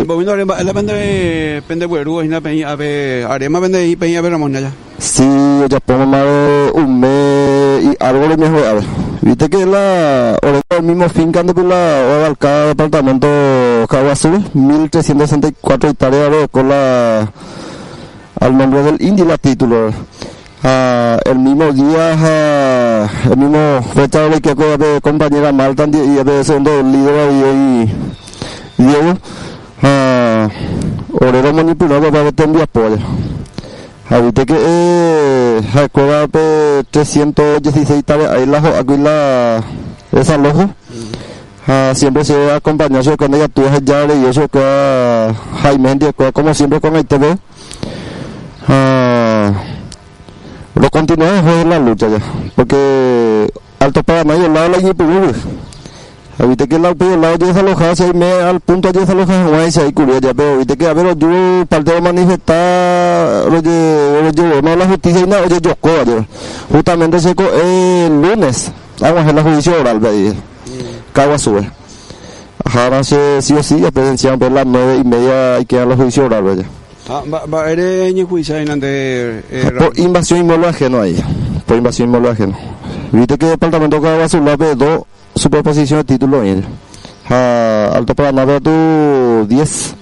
Mbovyno are mba'e la pende pende gueru hína peĩ ápe aréma pende he'i peĩ ápe ramo hína ja. Si ojapóma mave un mes y algo roñehu'e ápe. Viste que la ore el mismo finca nde la oabarca departamento Caaguazúpe, 1364 hectárea roeko la al nombre del Indy la título. Ha el mismo día ha el mismo fecha roike kóvape compañera Marta ndie y pe segundo líder avei Diego ha ore romoñepyrũ va'ekue tembiapo aja. Ha viste que ha'ekuéra pe 316 tare'ái la ho'ákuri la desalojo ha siempre che acompaña chupekuéra ndaikatúi aheja rei chupekuéra Jaime hendiekuéra como siempre ko'ag̃aitépe. Ha rokontinua oho la lucha ya, porque Alto Paraná lado la iñepyrũgui. Ha viste que la upéi lado ojedesaloja si aime al punto ojedesaloja hag̃uáicha ikuri aja, pero viste que a ver oju parte romanifesta roje rojeguéma la justicia hína ojejoko aje. Justamente che ko'ẽ lunes ag̃uahẽ la juicio oral-pe ahí Caaguazúpe. Ahára che sí o sí apresencia upe las nueve y media aikea la juicio oral-pe aja. Ha mba'ére eñejuicia hína nde Ramón? Por invasión inmueble ajeno ahí, por invasión inmueble ajeno. Viste que departamento Caaguazú-pe dos superposición de título oĩ. Ha Alto Paraná-pe katu diez.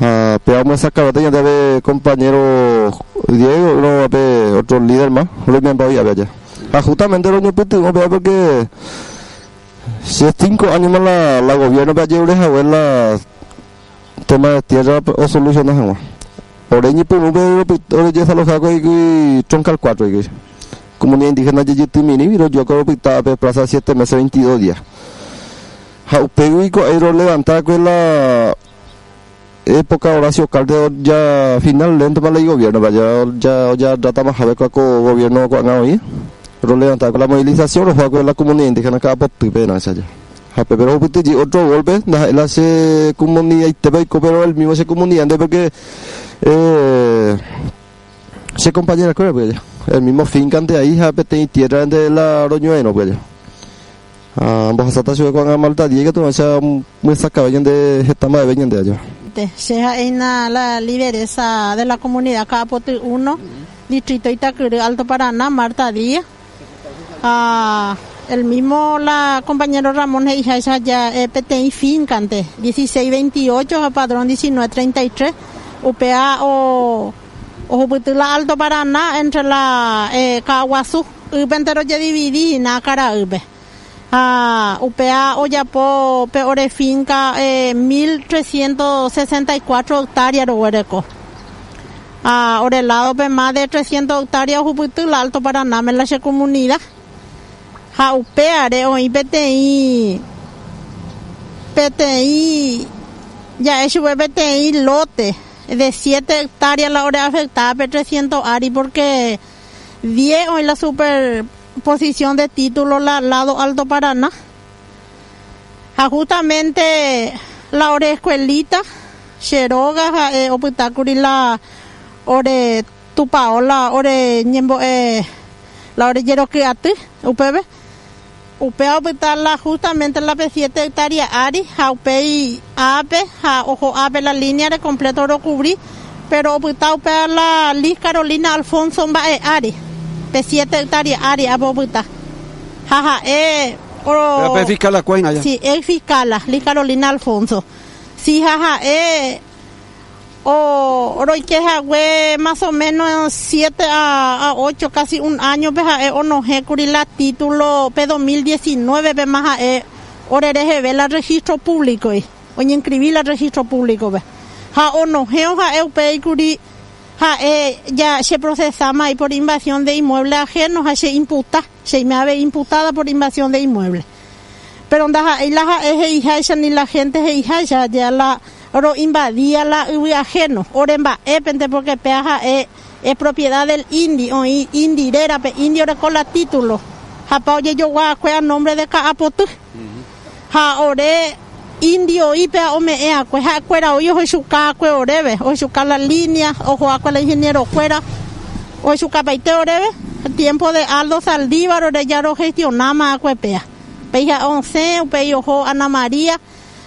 Ha péva omyesakãvéta ñandéve compañero Diego ỹrõ pe otro líder ma roimemba oĩ ápe aja. Ha justamente roñopytyvõ péva porque che cinco años-ma la la gobierno-pe ajerure hague la tema de tierra osoluciona hag̃ua. Ore ñepyrũpe orejesaloja Troncal 4 igui. Comunidad indígena Jejetymirĩ rojuaka ropyta pe plaza 7 meses 22 días. Ha upégui ko'ẽ rolevanta va'ekue la época Horacio Cartes ya final lento la igobierno ya ya ya tratamaha ko gobierno ko'ág̃a oĩ rolevanta va'ekue la movilización roho va'ekue la comunidad indígena Ka'apotýpe náicha ja. Ha pépe rohupytyjy otro golpe ndaha'éi la che comunidaitépe oiko pero el mismo che comunidad nde porque che compañerakuéra py'a el mismo finca nde ahí ha peteĩ tierra nde la roñorairõ py'a. Ha ambohasáta chupe ko'ág̃a Malta Diego katu ohecha myesakãve ñande heta mba'eve ñande aja. Che ha'éina la lideresa de la comunidad Ka'apoty Uno, distrito Itakyry, Alto Paraná, Marta Díaz. Ha el mismo la compañero Ramón he'iháicha ja'e peteĩ finca-nte, 1628 ha padrón 1933, upéva ohupyty la Alto Paraná entre la Ka'aguasu, ýpente rojedividi hína karaýpe. Ha upéva ojapo pe ore finca 1364 hectárea roguereko. Ha ore ládope más de 300 hectárea ohupyty la Alto Paranáme la che comunida. Ha upévare oĩ peteĩ peteĩ ja'e chupe peteĩ lote de 7 hectárea la ore afectada pe 300 ári porque 10 oĩ la superposición de título la lado Alto Paraná. Ha justamente la ore escuelita che róga ha'e opytákuri la ore tupão la ore ñembo'e la ore jeroky aty upépe. Upéva opyta la justamente la pe 7 hectárea ári ha upéi ápe ha oho ápe la línea de completo rokubri pero opyta upéva la Liz Carolina Alfonso mba'e ári pe 7 hectárea ári ápe opyta. Ha ha'e Péva pe fiscal akue hína ja. Sí, ex fiscal Liz Carolina Alfonso. Sí, ha ha'e o roike hague más o menos 7 a 8, casi un año pe ha'e onohẽkuri la título pe 2019 pe ma ha'e ore reheve la registro público oñeinscribi la registro público pe. Ha onohẽ ha'e upéi kuri ha'e ya che procesama ahí por invasión de inmueble ajeno ha che imputa, che me ave imputada por invasión de inmueble. Pero ndaha'éi la ha'e he'iháicha ni la gente he'iháicha ya la roinvadía la yvy ajeno ore mba'épente porque péa ha'e es propiedad del indi oĩ indi rérape indi oreko la título ha pa ojejogua'akue a nombre de Ka'apoty. Ha ore indio oĩpea ome'ẽakue ha'ekuéra oĩ ohechuka'akue oréve ohechuka la línea oho'akue la ingeniero-kuéra ohechukapaite oréve tiempo de Aldo Saldívar ore ja rogestionáma akue péa. Péi ha'e osẽ upéi oho Ana María.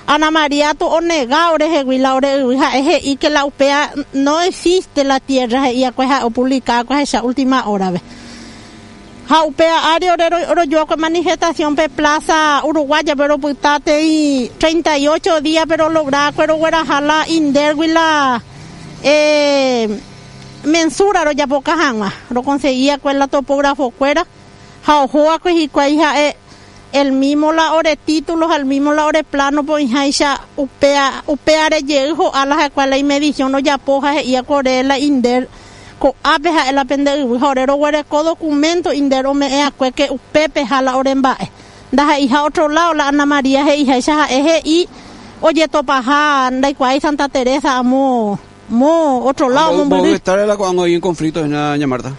Ana María tu onega orehegui la ore yvy ha'e he'i que la upéa no existe la tierra he'iakue ha'e opublika-akue ahecha última hora-pe. Ha upéa ári ore rojuakue manifestación-pe Plaza Uruguaya-pe ropyta teĩ 38 día-pe rologra-akue rogueraha la Inder-gui la mensura rojapoka hag̃ua. Rokonsegi-akue la topógrafo-kuéra ha ohoakue hikuái ha'e El mismo la ore título ha el mismo la ore plano pe oĩháicha upéa upéare jey ho'a la ha'ekuéra la imedición ojapo ha he'íva ko ore la Inder ko'ápe ha'e la pende yvy ha ore roguereko documento Inder ome'ẽakue ke upépe ha la ore mba'e ndaha'eiha otro lado la Ana María he'iháicha ha'e he'i ojetopaha ndaikuaái Santa Teresa amo mo otro lado mombyry. Mboy hectárea la ko'ág̃a oĩ en conflicto hína ña Marta?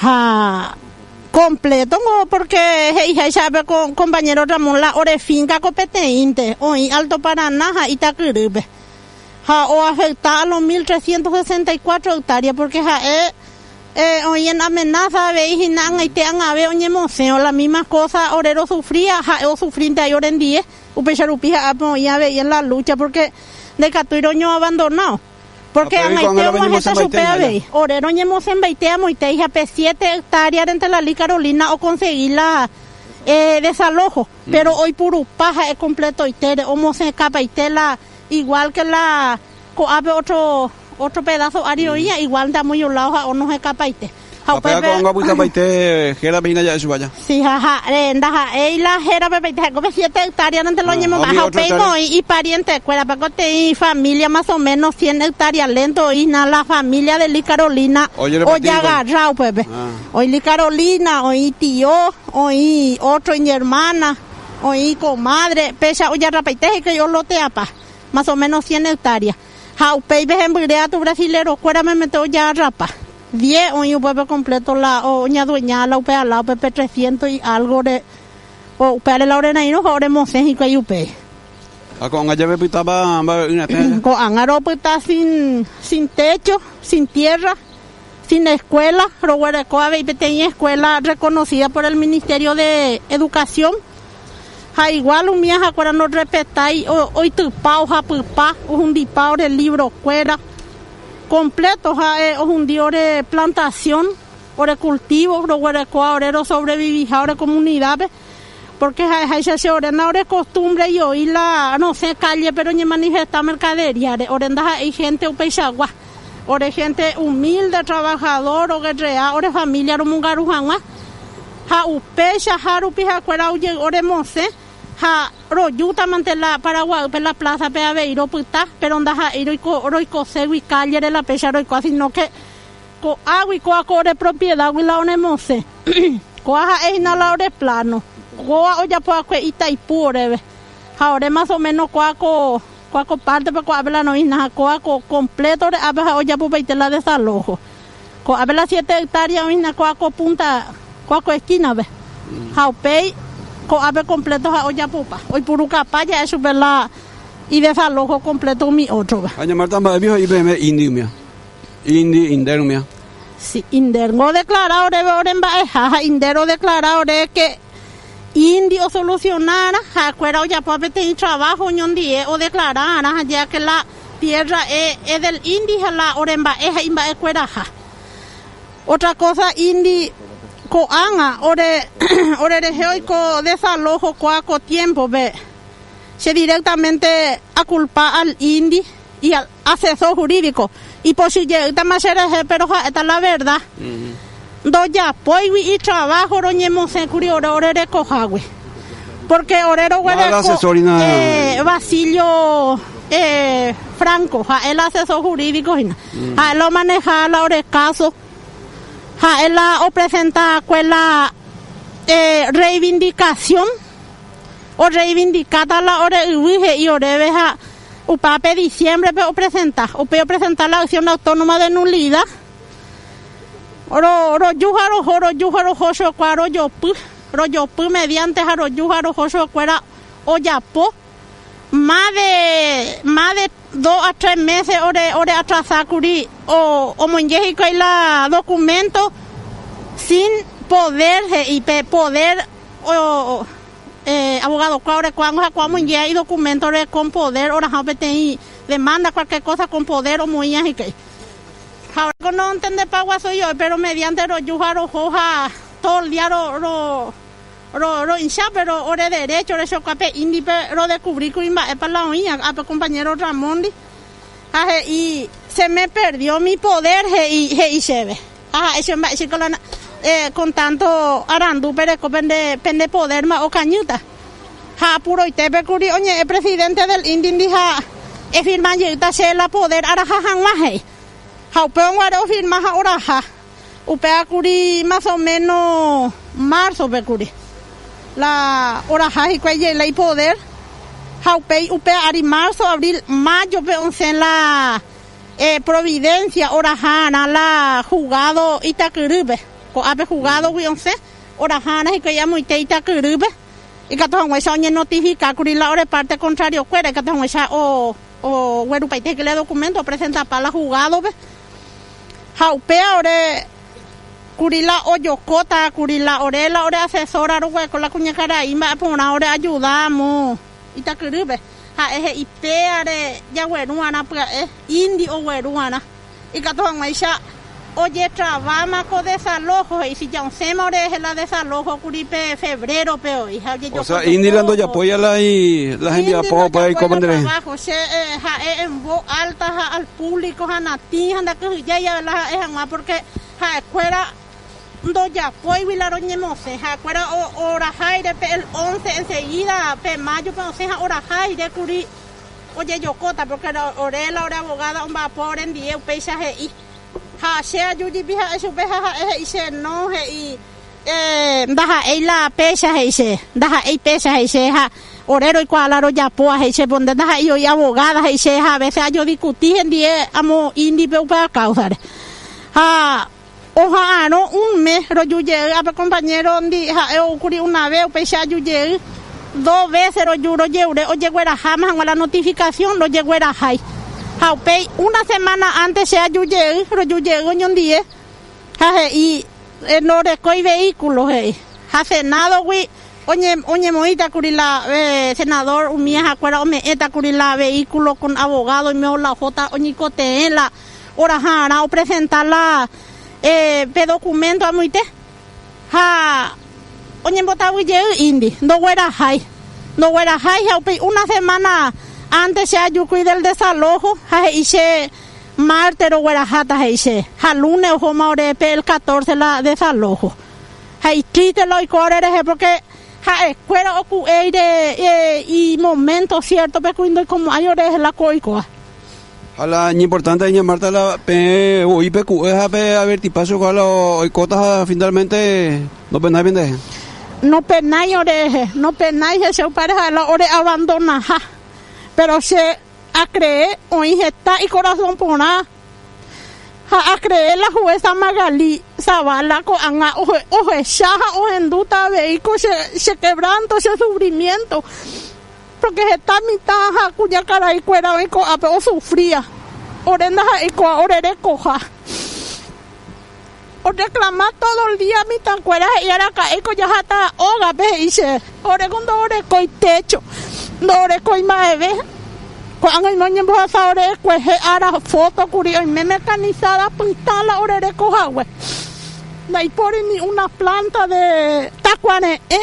Ha completo ngo porque he'iháicha ápe ko compañero Ramón la ore finca ko peteĩnte oĩ Alto Paraná ha Itakyrýpe. Ha oafecta a los 1364 hectárea porque ha'e oĩ en amenaza avei hína ag̃aite ag̃ave oñemosẽo la misma cosa ore rosufría ha'e osufrínte ai orendie upéicha rupi ha'ápe oĩ avei en la lucha porque ndaikatúi roñoabandonao. Porque ag̃aite og̃uahẽta chupe avei. Ore roñemosẽmbaite amoite ihape siete hectárearente la Li Carolina okonsegi la desalojo, pero oipurupa ha'e completoitére, omosẽkapaite la igual que la ko'ápe otro otro pedazo ári oĩva, igualnte amo ijoláo ha onohẽkapaite. Ha upépe. Ha péva ko'ág̃a opytapaite hérape hína ja'e chupe aja. Si, ha ha'e ndaha'éi la hérape paite, ha'éko pe siete hectárearente la oñemomba'e. Ha upéi oĩ iparientekuéra, peteĩ ifamilia más o menos cien hectárea lénto oĩ hína la familia de Li Carolina ojagarra upépe. Oĩ Li Carolina, oĩ tio, oĩ otro iñermana, oĩ ikomadre, péicha ojarrapaite hikuái oloteapa, más o menos cien hectárea. Ha upéi pe hembyre atu brasilerokuéra memete ojagarrapa. Diez oĩ upépe completo la oñadueña la upe al lado pe trescientos y algo re o upévare la ore rairõ ha ore mosẽ hikuái upéi. Ha ko'ág̃a jave pytápa mba'e'ỹrãte aja? Ko'ág̃a ropyta sin sin techo, sin tierra, sin escuela, roguereko avei peteĩ escuela reconocida por el Ministerio de Educación ha igual umi ahakuéra norrespetái oitypa, ohapypa, ohundipa ore libro-kuéra. Completo ha'e ohundi ore plantación, ore cultivo, roguerekóva ore rosobreviviha ore comunidad-pe, porque ha'eháicha che ore na ore costumbre ioi la rosẽ calle-pe roñemanifesta mercadería-re, ore ndaha'éi gente upeichagua, ore gente humilde, trabajador, roguerrea ore familia romongaru hag̃ua, ha upéicha hárupi ha'ekuéra ojey ore mosẽ. Ha rojúta mante la Paraguaýpe la plázape avei ropyta, péro ndaha'éi roiko roikoségui kállere la péicha roikoa, síno ke ko'águi kóa ko ore propiedágui la oremosẽ. Kóa ha'e hína la ore pláno. Kóa ojapo va'ekue Itaipu oréve. Ha ore más o méno kóa ko kóa ko pártepe ko'ápe la roĩ hína ha kóa ko kompléto ore ápe ha ojapopaite la desalóho. Ko'ápe la siete hectárea oĩ hína kóa ko púnta, kóa ko eskínape. Ha upéi ko'ápe kompléto ha ojapopa. Oipurukapa ja'e chupe la idesalóho kompléto umi ótrope. Ha ña Marta, mba'épi he'i peẽme Indi umía? Indi, Inder umía. Si, Inder odeklara oréve ore mba'eha ha Inder odeklara ore ke Indi osolusionárã, ha'ekuéra ojapo peteĩ traváho oñondie odeklarárã ha je'a ke la Tierra es del Indi ha la ore mba'e ha imba'ekueraha. Otra cosa Indi ko'ág̃a ore ore rehe oiko desalojo kóa ko tiempo-pe, che directamente aculpa al Indi y al asesor jurídico. Ipochy jeýtama che rehe pero ha'éta la verdad. Ndojapóigui itrabajo roñemosẽkuri ore ore rekohágui. Porque ore roguereko Basilio Franco, ha'e la asesor jurídico hína. Ha'e la omaneha la ore káso, ha'e la opresenta va'ekue la reivindicación, orreivindikáta la ore yvy he'i oréve ha upévape diciembre-pe opresenta. Upéi opresenta la acción autónoma de nulidad. Ro, roju ha roho, roju ha roho chokua rojopy, rojopy mediante ha roju ha roho chokuéra ojapo más de, más de dos a tres meses ore, ore atrasa kuri o, omoinge hikuái la documento sin poder he'i pe poder o, abogado kuéra orekóvango ha kóva omoingéva idocuméntore con poder oraha peteĩ demanda cualquier cosa con poder omoĩva hikuái. Ha oreko no ontendepa guasúi oĩ pero mediante roju ha roho ha todo el día ro ro ro roincha pero ore derecho rechauka pe índipe rodescubrí kuri mba'épa la oĩva ápe compañero Ramón-ndi ha he'i se me perdió mi poder he'i he'i chéve ha ha'e che mba'e che ko la con tanto arandu pereko pende pende poder ma okañýta ha apuroitépe kuri oñe'ẽ presidente del índindi ha efirma jeýta che la poder araha hag̃ua he'i ha upéva guare ofirma ha oraha upéva kuri más o menos marzo-pe kuri la oraha hikuái jey la ipoder ha upéi upéva ári marzo, abril, mayo-pe osẽ la providencia oraharã la juzgado Itakyrýpe ko'ápe juzgado-gui osẽ oraharã hikuái amoite Itakyrýpe ikatu hag̃uáicha oñenotifica kuri la ore parte contrario-kuéra ikatu hag̃uáicha oguerupaite hikuái la documento opresentapa la juzgado-pe ha upéva ore kuri la ojokóta kuri la ore la ore asesora roguereko la kuñakarai mba'eporã ore ayudamo Itakyrýpe ha'e he'i péare jagueru'arã pya'e indi ogueru'arã ikatu hag̃uáicha ojetrabáma ko desalojo he'i si ja osẽma orehe la desalojo kuri pe febrero-pe oĩ ha O sea, indi la ndojapói la la hembiapo Indi opa ndojapói oiko la penderehe. trabajo che ha'e en voz alta ha al público ha natĩ ha ndakyhyjái jave la ha'e hag̃ua porque ha'ekuéra ndojapóigui la roñemosẽ ha'ekuéra oraháire pe el 11 enseguida pe mayo-pe osẽ ha oraháire kuri ojejokóta porque ore la ore abogada omba'apo orendie upéicha he'i ha che ajujipi ha'e chupe ha ha'e he'i che no he'i ndaha'éi la péicha he'i che ndaha'éi péicha he'i che ha ore roikuaa la rojapóva he'i che ponde ndaha'éi oĩ abogada he'i che ha a veces ajodiscuti hendie amo índipe upéva causa-re ha oha'arõ un mes roju jey ápe compañero ndi ha'e oúkuri una vez upéicha aju jey dos veces roju rojeure ojegueraháma hag̃ua la notificación rojeguerahái ha upéi una semana antes che aju jey roju jey oñondie ha he'i norekói vehículo he'i ha Senado-gui oñemoĩta kuri la senador umi ahakuéra ome'ẽta kuri la vehículo con abogado oimeo la ohóta oñeikotevẽ la oraharã opresenta la pe documento amoite ha oñembotavy jey indi ndoguerahái ndoguerahái ha upéi una semana antes che ajúkuri del desalojo ha he'i che martes rogueraháta he'i che ha lunes ohóma ore pe el 14 la desalojo ha itriste la oiko orerehe porque ha'ekuéra oku'éire imomento cierto pe kuri ndoikomo'ãi orehe la ko oikóva. Ha la importante ña Marta la peẽ voi peku'e ha pe avertipa chupe la oikóta ha finalmente nopenái penderehe. Nopenái orehe, nopenái hese upévare ha'e la ore abandonaha pero che acree oĩ heta icorazón porã ha acree la jueza Magali Zavala ko'ág̃a ohecha ha ohendúta avei ko che quebranto, che sufrimiento porque heta mitã ha kuñakaraikuéra oĩ ko'ápe osufría ore ndaha'éi kóa ore rekoha oreclama todo el día mitãkuéra he'i araka'éiko jaháta ógape he'i che oreko ndorekói techo ndorekói mba'eve ko'ág̃a oime oñembohasa ore kuehe ára foto kuri oime mecanizada pytã la ore rekohague ndaipóri ni una planta de takuare'ẽ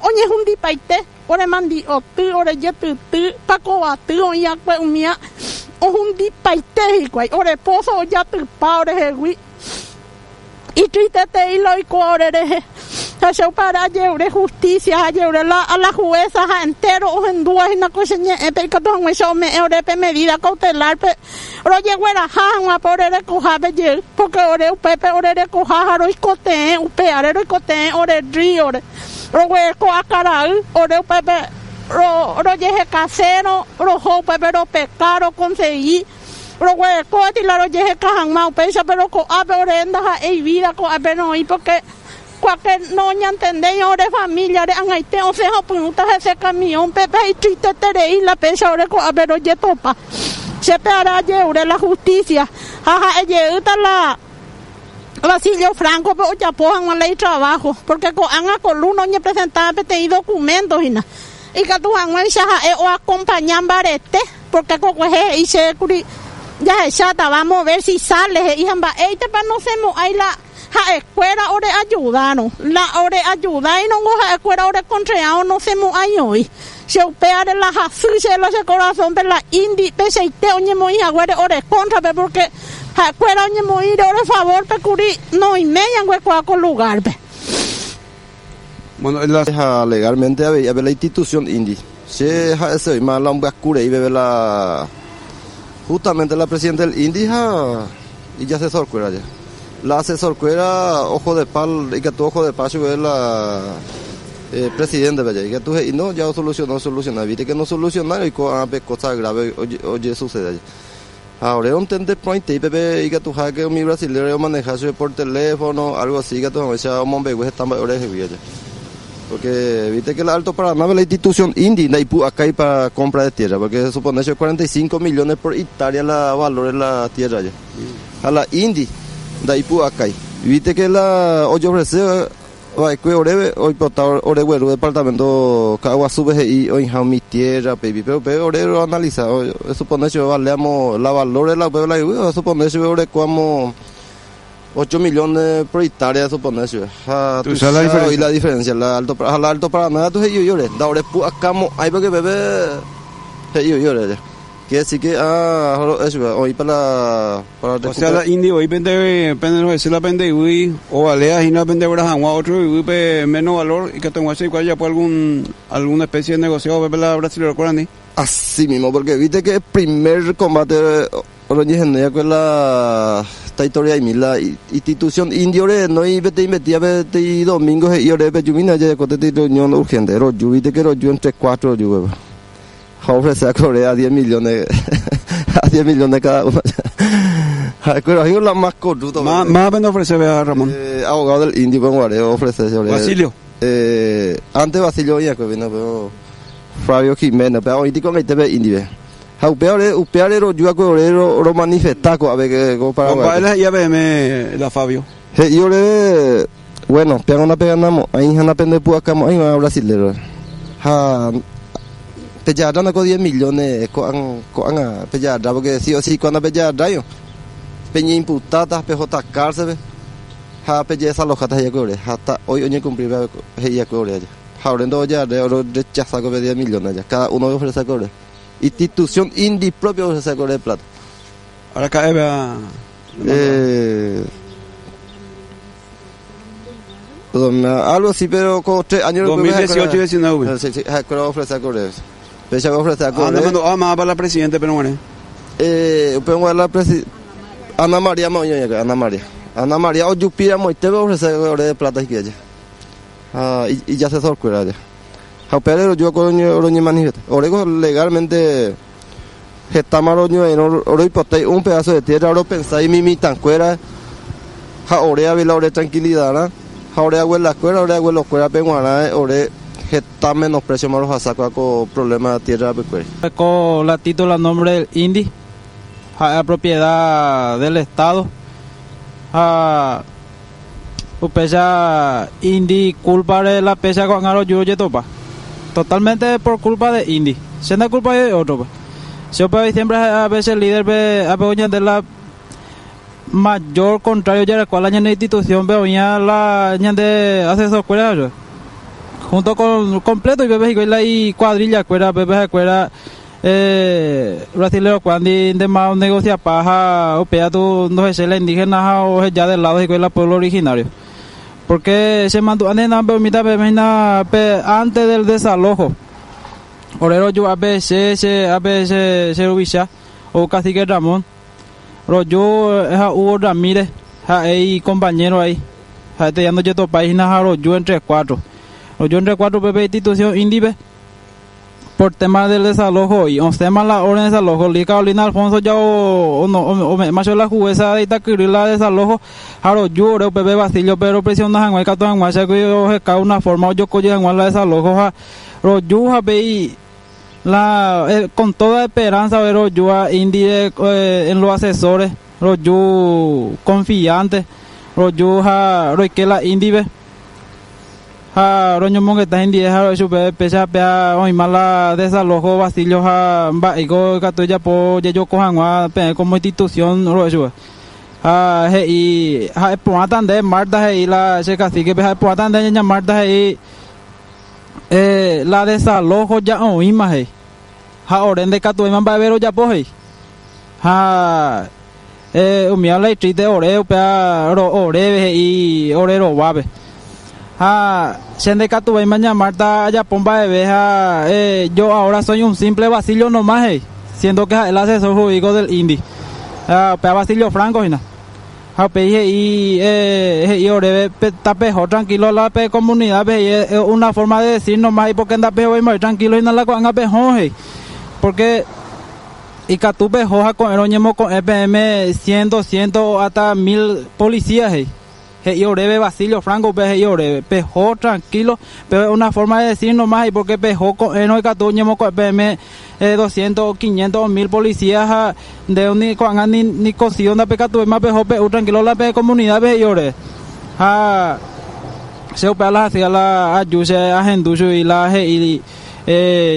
oñehundipaite ore mandi'oty ore jetyty pakovaty oĩakue umía ohundipaite hikuái ore pozo ojatypa orehegui itristeterei la oikóva orerehe ha che upévare ajeure justicia ha ajeure la a la jueza ha entero ohendúva hína ko che ñe'ẽpe ikatu hag̃uáicha ome'ẽ ore pe medida cautelar-pe rojegueraha hag̃ua pe ore rekohápe jey porque ore upépe ore rekoha ha roikotevẽ upévare roikotevẽ ore río-re roguereko akaray ore upépe rojehekasérõ roho upépe ropeka rokonsegui roguereko la rojeheka hag̃ua upéicha pero ko'ápe ore ndaha'éi vida ko'ápe roĩ porque kuake noñantendéi ore familia-re ag̃aite osẽ ha opyrũta hese camión-pe pe itristeterei la péicha ore ko'ápe rojetopa chepe ára ajeure la justicia ha ha'e jeýta la. Basilio Franco-pe ojapo hag̃ua la itrabajo, porque ko'ág̃a ko luna oñepresentaba peteĩ documento hína, ikatu hag̃uáicha ha'e oakompaña mbarete, porque kokuehe he'i chéve kuri jahecháta, vamos ver si sale, he'i ha mba'éitepa nosẽmo'ãi la ha'ekuéra oreajudárõ, la oreajudáirõngo ha'ekuéra orekontreávo nosẽmo'ãi oĩ. Che upévare la hasy che la che corazón-pe la indi pecheite oñemoĩ haguére ore kóntrape porque ha'ekuéra oñemoĩre ore favor-pe kuri noiméi anguekuaa ko lugar-pe. Bueno, la ha legalmente avei ave la institución indi. Che ha'ese oĩma la ombyaku rei peve la justamente la presidente del indi ha ijasesor kuéra ja. La asesor kuéra ojo de pal ikatu ojo de pal chupe la eh, presidente pe ja. Ikatu he'i no ya osoluciona osoluciona viste que no soluciona oiko ã pe cosa grave oje, oje sucede ja. Ha ore rontende porãitei peve ikatuha que umi brasilero omaneja chupe por teléfono, algo así ikatu hag̃uáicha omombe'u heta mba'e orehegui aja. Porque viste que la Alto Paraná la institución indi ndaipu'akái para compra de tierra, porque se supone chupe 45 millones por hectárea la valor de la tierra aja. Ha la indi ndaipu'akái. Viste que la ojeofrece Va'ekue oréve oipota oregueru departamento Ka'aguasúpe he'i oĩha umi tierra peipi, pero upépe ore roanalisa, osupone chupe valeamo la valor de la upépe la yvy, osupone chupe oreko amo 8 millones por hectárea osupone chupe. Ha Tuicha la tuicha oĩ diferencia. la diferencia la Alto, ha la Alto Paraná katu he'i oĩ ore, ndaorepu'akamo'ãi porque upépe he'i oĩ ore. Quiere decir que ah, ro'e chupe, oĩ para para O sea, la recuperar. indi oĩ pende pende rohese la pende yvy ovalea hína pende gueraha hag̃ua otro yvýpe menos valor ikatu hag̃uáicha hikuái ojapo algún alguna especie de negocio upépe la brasilero kuérandi. Así mismo, porque viste que el primer combate roñehenói va'ekue la Taitoreaimi, la institución indio rohenói peteĩ metida peteĩ domingo he'i ore pejumína jajapo peteĩ reunión urgente, roju, viste que roju entre cuatro roju upépe. Ha ofrece va'ekue ore a 10 millones, a 10 millones cada uno. Ha'ekuéra oĩvo la más corrupto. Ma, máva pende ofrece vea Ramón? Abogado del indio pe guare ofrece ore. Basilio. Antes Basilio oĩ va'ekue vino, pero Fabio Jiménez, pe oĩti ko'ag̃aite pe indive. Ha upévare, upévare roju va'ekue ore romanifesta ko'ápe ko Mba'e Paraguáipe. la he'i peẽme la Fabio? He'i ore, bueno, péango napeganamo'ãi ha napendepu'akamo'ãi va'erã brasilero. Ha pejagarrána ko 10 millones ko'ág̃a, ko'ág̃a pejagarra, porque sí o sí ko'ág̃a ndapejagarráirõ, peñeimputáta, pehóta cárcel-pe ha pejedesalojáta he'i va'ekue ore. Ha ta hoy oñecumplir he'i va'ekue ore aja. Ha ore ndojagarrái, ore rechasa ko pe 10 millones aja. Cada uno ofrece va'ekue ore. Institución indi propia ofrece va'ekue ore plata. Araka'e vea Algo así, pero ko 3 años 2018 y 19. Sí, sí, ha'ekuéra ofrece va'ekue ore. Péicha ofrece va'ekue Ah, ore. no manda a la presidente, pero bueno. Upe la presi Ana María ma oĩ oĩ Ana María. Ana María ojupi ramoitépe ofrece ore de plata hikuái aja. Ha ijasesor kuéra aja. Ha upévare roju va'ekue roñemanifesta. Ore legalmente hetáma roñorairõ roipotái un pedazo de tierra ropensái mi mitãkuéra ha ore avei la ore tranquilidad-rã ha ore abuela-kuéra ore abuelo-kuérape g̃uarã ore heta menosprecio ma rohasa kua ko problema tierra apykuéri. Ko la título nombre del indi ha'e propiedad del Estado ha upéicha indi culpa-re la péicha ko'ág̃a roju ojetopa totalmente por culpa de indi che ndaculpa de otro che upéva siempre a veces líder-pe ape oñande la mayor contrario jarekua la ñane institución-pe oĩva la ñande asesor-kuéra junto con completo ipepe hikuái la icuadrilla-kuéra pépe ha'ekuéra brasilero kuéra ndema onegociapa ha upéva tu ndohechái la indígena ha oheja de lado hikuái la pueblo originario porque chemandu'a nde umi tape hína pe antes del desalojo ore roju ápe che che ápe che che ruvicha ou cacique Ramón roju ha Hugo Ramírez ha'e icompañero ahí ha'ete ya ndojetopái hína ha roju entre cuatro roju entre cuatro pépe institución indi-pe por tema del desalojo y osẽma la orden de desalojo Liz Carolina Alfonso ya ome'ẽma chupe la jueza de Itakyry la desalojo ha roju ore upépe Basilio pero presiona hag̃ua ikatu hag̃uáicha oheka una forma ojokojey hag̃ua la desalojo ha roju ha péi la con toda esperanza ore roju a indi en los asesores roju confiante. Roju ha roike la índipe ha roñomongeta hendive ha ro'e chupe péicha péa oĩma la desalojo Basilio ha mba'éiko ikatu ejapo jejoko hag̃ua peẽ como institución ro'e chupe. Ha he'i ha'e porãta nde Marta he'i la che cacique-pe ha'e porãta nde ñaña Marta he'i la desalojo ja oĩma he'i ha ore ndaikatuvéima mba'eve rojapo he'i ha Umi la itriste ore upéva oréve he'i ore rovápe. Ha che ndaikatuvéima ña Marta ajapo mba'eve ha yo ahora soy un simple Basilio nomás he'i, siendo que ha'e la asesor jurídico del INDI. Ha upéva Basilio Franco hína. Ha upéi he'i he'i oréve tapeho tranquilo la pe comunidad-pe he'i una forma de decir nomás he'i porque ndapehovéima tranquilo hína la ko'ág̃a peho he'i. Porque. Ikatu peho ha ko'ẽrõ oñemoko'ẽ peẽme cien, doscientos o hasta mil policía, he'i. He'i oréve Basilio Franco upe he'i oréve. Peho tranquilo, pero una forma de decir nomás he'i porque peho ko'ẽrõ ikatu oñemoko'ẽ peẽme doscientos o quinientos o mil policía ha nde ni ko'ág̃a ni ni cocido ndapekatuvéima peho pe'u tranquilo la pe comunidad-pe he'i oréve. Ha che upéva la hasýva la aju che ahendu chugui la he'i.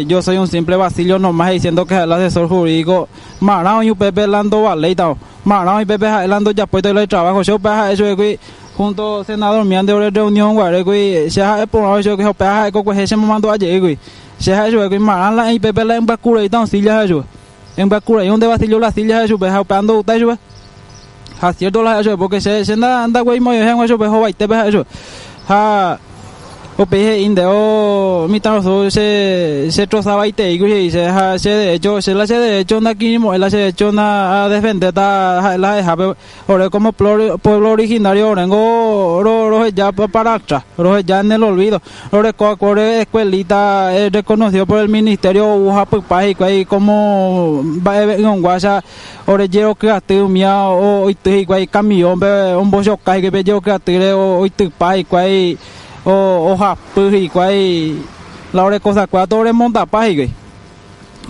Yo soy un simple Basilio nomás he'isiendo que ha'e la asesor jurídico marã oĩ upépe la ndovaléitavo, marã oĩ upépe ha'e la ndojapóitavo la itrabajo, che upéva ha'e chugui junto senador miandi ore reunión guarékuri che ha'e porã chugui ha upéva ha'e kokuehe che momandu'a jeýkuri, che ha'e chugui marã la ĩpépe la embyakureíta osilla ha'e chupe, embyakurei nde Basilio la silla ha'e chupe ha upéva ndogustái chupe, ha cierto la ha'e chupe porque che che ndagueimo'ãi hag̃ua chupe hovaitépe ha'e chupe ha. Upéi he'i nde, Oh, mitãrusu, che, che trozavaiteíkuri, he'i che, ha che derecho, che la che derecho ndakirirĩmo'ãi la che derecho na adefendéta ha'e la ha'ehápe, ore como pueblo originario oréngo roheja para atrás, roheja en el olvido, roreko va'ekue ore escuelita reconocido por el ministerio ou hapypa hikuái como mba'eve'ỹguáicha ore jeroky aty umíva oity hikuái camión-pe ombochoka hikuái pe jeroky atýre oitypa hikuái ohapy hikuái la ore kosakuéra toremondapa hikuái.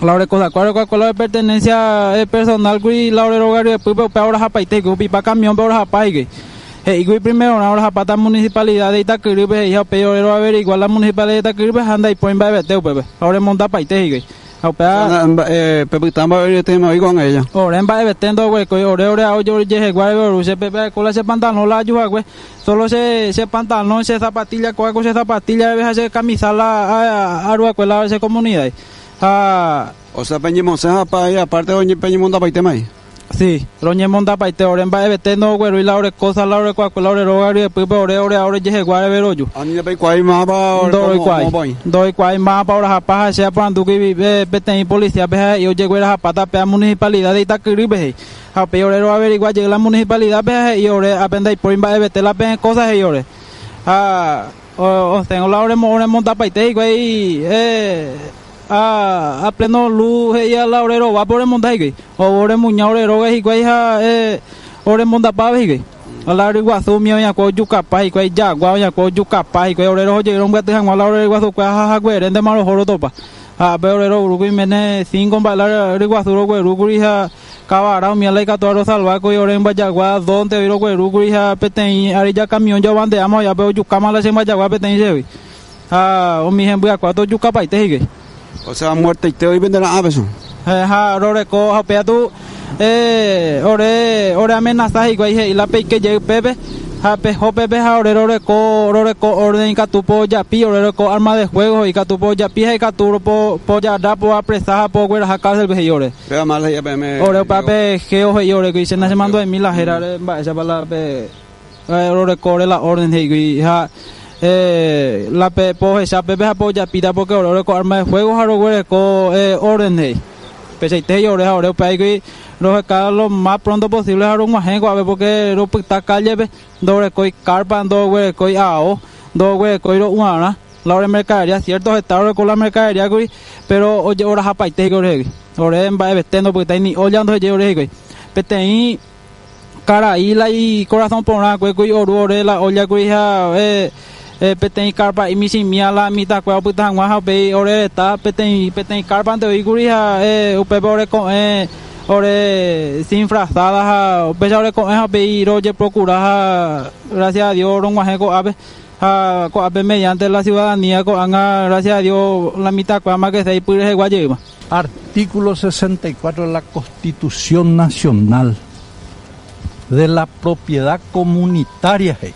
La ore kosakuéra oreko la ore pertenencia personal kuri la ore róga ryepýpe upéva orahapaite hikuái opipa camión-pe orahapa hikuái. He'íkuri primerorã orahapáta municipalidad de Itakyrýpe he'i ha upéi ore roaverigua la municipalidad de Itakyrýpe ha ndaipói mba'evete upépe ha oremondapaite hikuái. Ha upéva. Mba'e pepyta mba'eretéma oĩ ko'ág̃a ella. Ore mba'evete ndoguerekói, ore ore ao jehegua reve oru che pepe aiko la che pantalón la aju hague, solo che che pantalón, che zapatilla, kóva ko che zapatilla reve ha che camisa la aru akue la che comunidad. Ha. O sea peñemosẽ ha aparte peñemondapaitéma ahí. Sí, roñemondapaite, ore mba'evete ndoguerúi la ore kósa la orekuakue la ore róga ryepýpe ore ore ao rejehegua reve roju. Ani ndapeikuaái mávapa Ndoikuaái. moõpa oĩ. Ndoikuaái mávapa orahapa ha che aporandúkuri peteĩ policía-pe ha he'i ojeguerahapáta péa municipalidad de Itakyrýpe he'i. Ha upéi ore roaverigua jey la municipalidad-pe ha he'i ore ápe ndaipóri mba'evete la peẽ kósa he'i ore. Ha osẽvo la oremondapaite hikuái A pleno luz he'i a la ore rovápe oremonda hikuái. Ou oremuña ore róga hikuái ha oremondapave hikuái. A la ryguasu umi oñakua ojukapa hikuái, jagua oñakua ojukapa hikuái, ore roho jey rombyaty hag̃ua la ore ryguasukuéra ha hagueréntema roho rotopa. Ha ápe ore roguerúkuri oiméne cinco mba'e la ryguasu roguerúkuri ha kavara umi la ikatúva rosalvákuri ore mbyajagua dónte voi roguerúkuri ha peteĩ ary ja camión jaovandeáma oiápe ojukáma la che mbyajagua peteĩ chégui. Ha umi hemby'akuaa tojukapaite hikuái. O sea, muerteite oĩ pende ra'ã peso. Ha roreko ha upéva tu ore ore amenaza hikuái he'i la peike jey pépe ha peho pépe ha ore roreko roreko orden ikatu pojapi ore roreko arma de fuego ikatu pojapi ha ikatu pojarra poapresa ha pogueraha cárcel-pe he'i ore. Péva mal he'i peẽme. Ore upéva pe geo he'i ore kuri che nachemandu'aimi la hérare mba'éichapa la pe Roreko ore la orden he'ígui ha la pe pohecha pépe ha pojapíta porque ore oreko arma de fuego ha roguereko orden he'i. Peichaite he'i ore ha ore upévagui roheka lo más pronto posible ha rog̃uahẽ ko'ápe porque ropyta calle-pe ndoguerekói carpa, ndoguerekói ao, ndoguerekói ro'uarã. La ore mercadería cierto heta oreko la mercadería kuri pero oje'orahapaite hikuái orehegui. Ore mba'evete ndopytái ni olla ndohejái ore hikuái. Peteĩ Karai la ikorasõ porã kue oru ore la olla kuri ha peteĩ karpa'i michĩmía la mitãkuéra opyta hag̃ua ha upéi ore reta peteĩ peteĩ kárpante oĩ kuri ha upépe ore ko'ẽ Ore sin frazada ha upéicha ore ko'ẽ ha upéi rojeprocura ha gracias a Dios rog̃uahẽ ko'ápe ha ko'ápe mediante la ciudadanía ko'ág̃a gracias a Dios la mitãkuáma que sea ipy rehegua jeýma. Artículo 64 de la Constitución Nacional de la propiedad comunitaria he'i.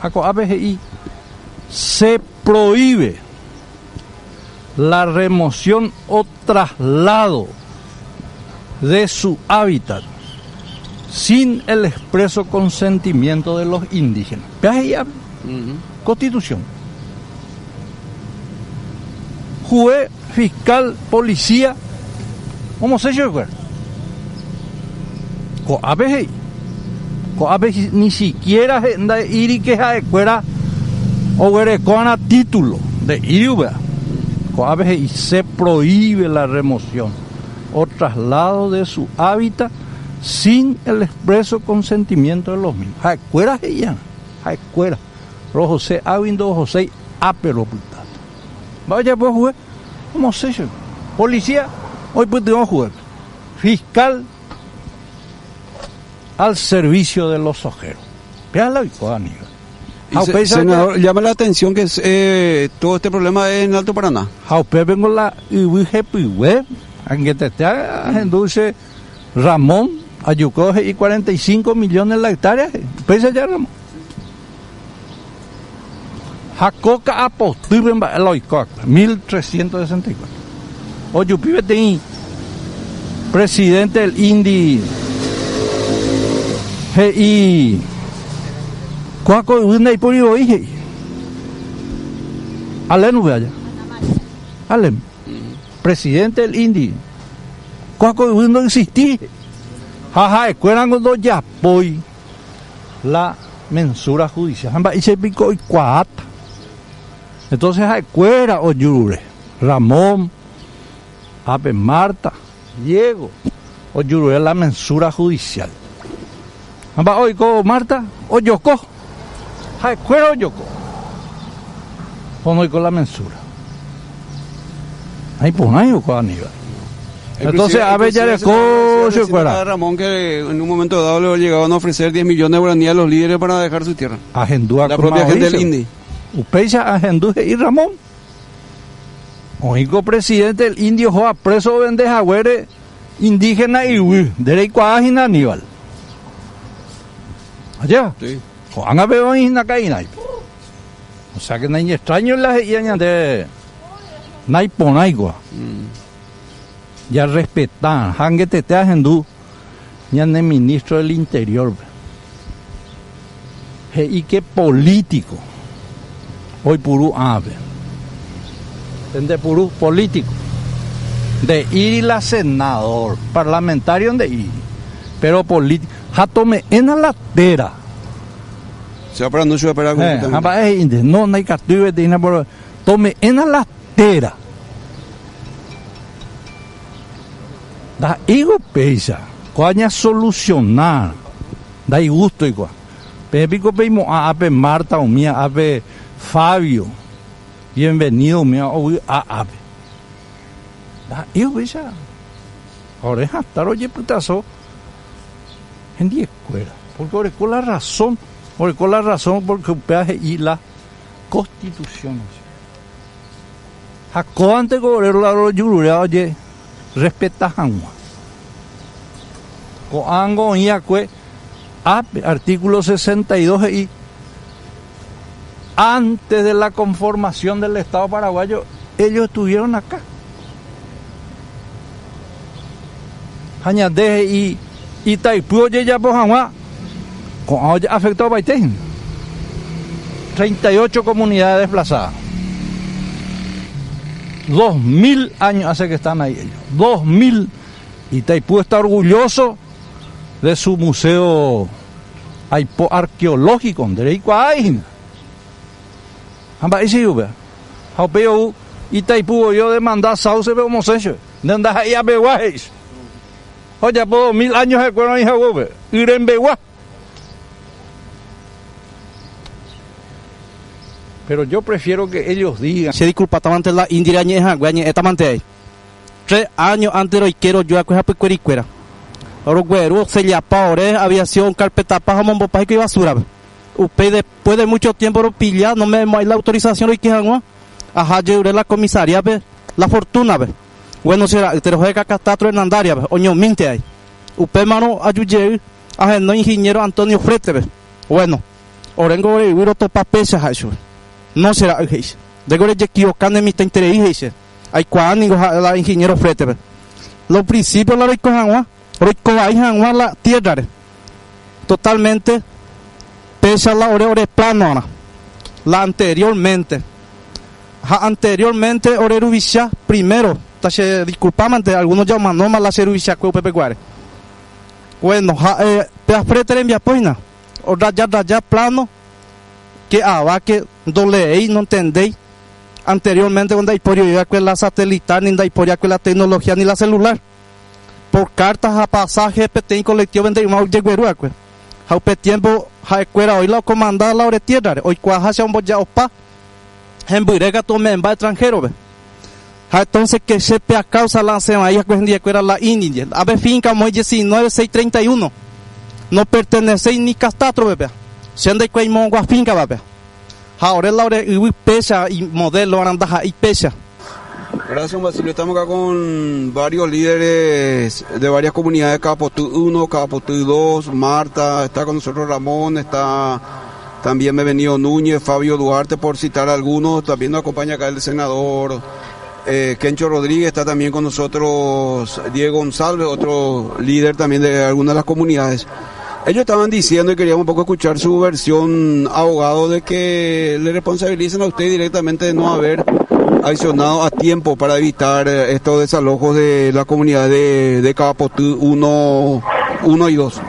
Ha ko'ápe he'i se prohíbe la remoción o traslado de su hábitat sin el expreso consentimiento de los indígenas. Péa he'i ápe Constitución. Juez, fiscal, policía omosẽ chupekuéra. Ko'ápe he'i. Ko'ápe ni siquiera nda'eíri ke ha'ekuéra oguerekó'arã título, nde'íri upéva. Ko'ápe he'i se prohíbe la remoción o traslado de su hábitat sin el expreso consentimiento de los mismos. Ha'ekuéra he'i'arã, ha'ekuéra. Rohose águi ndohoséi ápe ropytáta. Mba'e ojapo juez? Omosẽ chupe. Policía oipytyvõ juez-pe. Fiscal al servicio de los sojeros. Péa la oiko Aníbal. Ha upéicha Senador, llama la atención que es, eh, todo este problema es en Alto Paraná. Ha upépengo la yvy hepygue, angetete ahendu che Ramón ajuko he'i 45 millones la hectárea, upéicha ja Ramón. Ha ko ka'apotýpe mba'e la oiko akue, 1364. Ojupi peteĩ presidente del INDI he'i, Kóa ko yvy ndaipóri voi, he'i. Alén upe aja. Alén. Presidente del INDI. Kóa ko yvy ndoexistí, he'i. Ha ha'ekuérango ndojapói. La mensura judicial. Ha mba'éicha piko oikuaáta? Entonces ha'ekuéra ojurure. Ramón, ápe Marta, Diego, ojurure la mensura judicial. Ha mba'e oiko Marta? Ojoko. Ha'ekuéra ojoko. Pono oiko la mensura. Naiporãi oiko Aníbal. Entonces, ave jareko chupekuéra. Ramón que en un momento dado le llegaban a ofrecer 10 millones de guaraníes a los líderes para dejar su tierra. Ahendu La propia gente del Indi. Upéicha ahendu he'i Ramón. Oĩko presidente del Indio oho preso ovende haguére indígena yvy. Nde reikuaa hína Aníbal. Ajépa? Sí. Ko'ág̃a peve oĩ hína ka'irãipe. O sea que naiñextraño la he'íva ñande naiporãi kóva. Jarrespeta ha angetete ahendu ñane ministro del Interior-pe. He'i que político oipuru ãpe. Pendepuru político. Nde'íri la senador, parlamentario nde'íri, pero político. Ha tome'ẽna la téra. Che aporandu chupe péra Eh, ha mba'e he'ínte, no, ndaikatúi peteĩna por tome'ẽna la téra. Ndaha'éiko péicha, kóa ñasolusiona, ndaigústoi kóa. Peẽ piko peimo'ã ápe Marta umía ápe Fabio, bienvenido umía ovy'a ápe. Ndaha'éiko péicha, ore hatã rojepytaso hendiekuéra, porque oreko la razón, oreko la razón porque upéva he'i la Constitución. Ha kóvante ko ore la rojururéva oje respeta hag̃ua. Ko'ág̃a oĩ va'ekue ápe, artículo 62 he'i, antes de la conformación del Estado paraguayo, ellos estuvieron acá. Ha ñande he'i Itaipy ojejapo hag̃ua ko'ã oje'afecta opaite hína. 38 comunidades desplazadas. 2000 años hace que están ahí ellos. 2000. Itaipú está orgulloso de su museo aipo arqueológico, nde reikuaái hína. Ha mba'éicha ijupe? Ha upéi ou Itaipú voi odemanda Sauce-pe omosẽ chupe. Nde ndaha'éi apegua he'i chupe. Ha ojapo 2000 áño ha'ekuéra oĩ haguépe, y rembegua. Pero yo prefiero que ellos digan. Che disculpa tamante la Indira añe'ẽ hague añe'ẽta mante ai. Tre áño ánte roike rojuakue hapykuerikuéra. Rogueru osellapa ore aviación carpetapa ha omombopa hikuái basura-pe. Upéi después de mucho tiempo ropilla nome'ẽmo'ãi la autorización roike hag̃ua aha jeyre la comisaría-pe La Fortuna-pe. Bueno che ra'y, teroheka Catastro Hernandarias-pe, oñomínte ai. Upémarõ aju jey ahenói ingeniero Antonio Frete-pe. Bueno, oréngo ore yvy rotopa péicha ha'e chupe. No che ra'y he'i che. Ndéko rejekivoka ne mitãiterei he'i che. Aikuaa ningo ha'e la ingeniero Frete-pe. Lo principio la roiko hag̃ua, roiko vai hag̃ua la tierra-re. Totalmente péicha la ore ore plano-arã. La anteriormente. Ha anteriormente ore ruvicha primero, ta che disculpámante, alguno ja omanóma la che ruvichakue upépe guare. Bueno, ha'e pe Frete rembiapo hína. Orraja raja plano que ava que ndoleéi, nontendéi. Anteriormente ko ndaipóri oĩva'ekue la satelital ni ndaipóriakue la tecnología ni la celular. Por carta ha pasaje peteĩ colectivo nde yma ojegueru'akue. Ha upe tiempo ha'ekuéra oĩ la okomanda la ore tierra-re, oikuaaha che omboja'opa hembyre katu ome'ẽmba extranjero-pe. Ha entonces que che pe a causa la asẽvai'akue hendivekuéra la Indi-ndie. Ápe finca omoĩ 19 631. No pertenecéi ni catastro-pe pea. Che ndaikuaái moõgua finca-pa pea. Ha ore la ore yvy péicha imodélo arã ndaha'éi péicha. Gracias, don Basilio. Estamos acá con varios líderes de varias comunidades, Ka'apoty 1, Ka'apoty 2, Marta, está con nosotros Ramón, está también Bevenido Núñez, Fabio Duarte, por citar algunos. También nos acompaña acá el senador Kencho Rodríguez, está también con nosotros Diego González, otro líder también de algunas de las comunidades. Ellos estaban diciendo, y queríamos un poco escuchar su versión, abogado, de que le responsabilizan a usted directamente de no haber accionado a tiempo para evitar estos desalojos de la comunidad de Ka'apotý 1 y 2.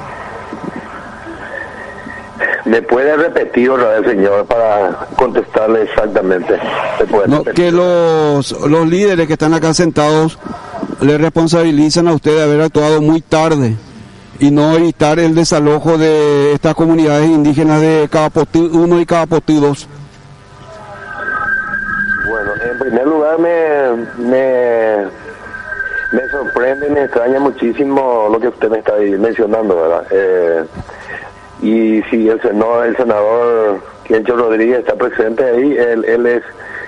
¿Me puede repetir otra vez, señor, para contestarle exactamente? ¿Me puede No, repetir? que los líderes que están acá sentados le responsabilizan a usted de haber actuado muy tarde y no evitar el desalojo de estas comunidades indígenas de Ka'apotý 1 y Ka'apotý 2. Bueno, en primer lugar me sorprende, me extraña muchísimo lo que usted me está mencionando, ¿verdad? Y si el senador Kencho Rodríguez está presente ahí, él es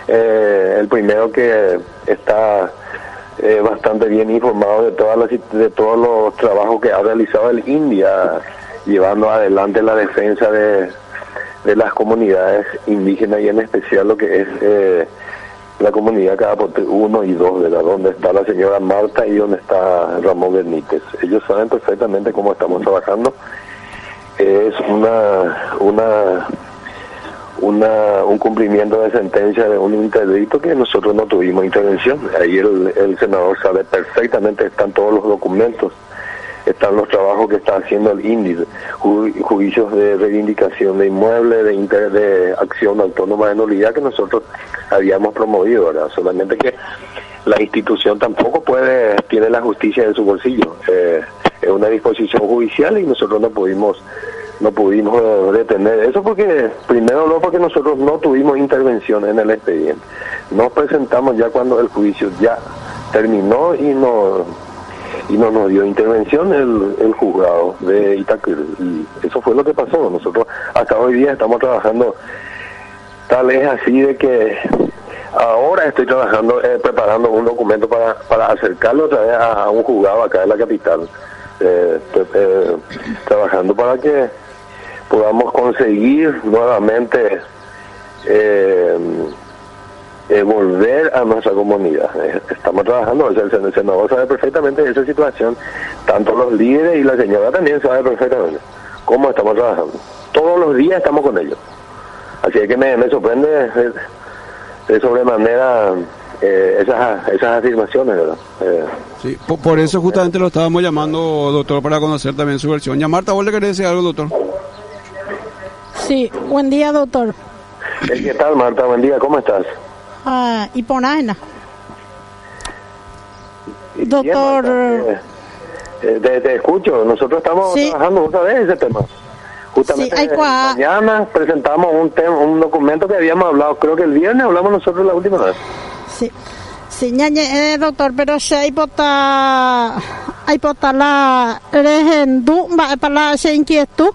el primero que está bastante bien informado de todas las, de todos los trabajos que ha realizado el India, llevando adelante la defensa de las comunidades indígenas y en especial lo que es la comunidad Ka'apotý 1 y 2, ¿verdad? Donde está la señora Marta y donde está Ramón Benítez. Ellos saben perfectamente cómo estamos trabajando. Es un cumplimiento de sentencia de un interdicto que nosotros no tuvimos intervención. Ahí el senador sabe perfectamente, están todos los documentos, están los trabajos que está haciendo el índice, juicios de reivindicación de inmuebles, de acción autónoma de nulidad que nosotros habíamos promovido, ¿verdad? Solamente que la institución tampoco tiene la justicia en su bolsillo. Es una disposición judicial y nosotros no pudimos detener eso porque, primero no, porque nosotros no tuvimos intervención en el expediente. Nos presentamos ya cuando el juicio ya terminó y no nos dio intervención el juzgado de Itakyry. Y eso fue lo que pasó. Nosotros hasta hoy día estamos trabajando, tal es así de que ahora estoy trabajando, preparando un documento para acercarlo otra vez a un juzgado acá en la capital. Trabajando para que podamos conseguir nuevamente volver a nuestra comunidad. Estamos trabajando, el senador sabe perfectamente esa situación, tanto los líderes y la señora también sabe perfectamente cómo estamos trabajando. Todos los días estamos con ellos. Así es que me sorprende de sobremanera esas afirmaciones, ¿verdad? Sí, por eso justamente lo estábamos llamando, doctor, para conocer también su versión. Ya, Marta, ¿vos le querés decir algo, doctor? Sí, buen día, doctor. ¿Qué tal, Marta? Buen día, ¿cómo estás? Ah, y por nada. Bien, Doctor. Marta, te escucho, nosotros estamos trabajando, vos sabés ese tema. Justamente Sí, hay cua- mañana presentamos un tema, un documento que habíamos hablado, creo que el viernes hablamos nosotros la última vez. Sí. Sí, ñañe'ẽ doctor, pero che aipota aipota la rehendu mba'épa la che inquietud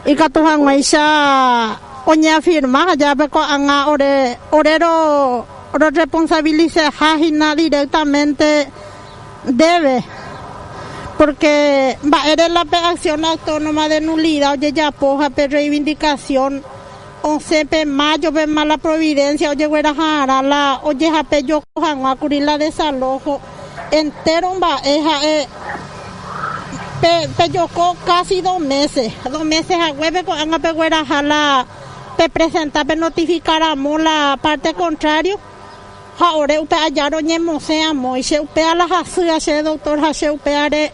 ikatu hag̃uáicha oñeafirma ha jápe ko'ág̃a ore ore ro rorresponsabiliseha hína directamente ndéve porque mba'ére la pe acción autónoma de nulidad ojejapo ha pe reivindicación osẽ pe mayo-pe mala providencia ojegueraha'arã la ojehapejoko hag̃ua kuri la desalojo entero mba'e ha'e pe pejoko casi dos meses, dos meses haguépe ko'ág̃a pegueraha la pepresenta penotifica ramo la parte contrario ha ore upe aja roñemosẽ amóiche upéva la hasýva che doctor ha che upévare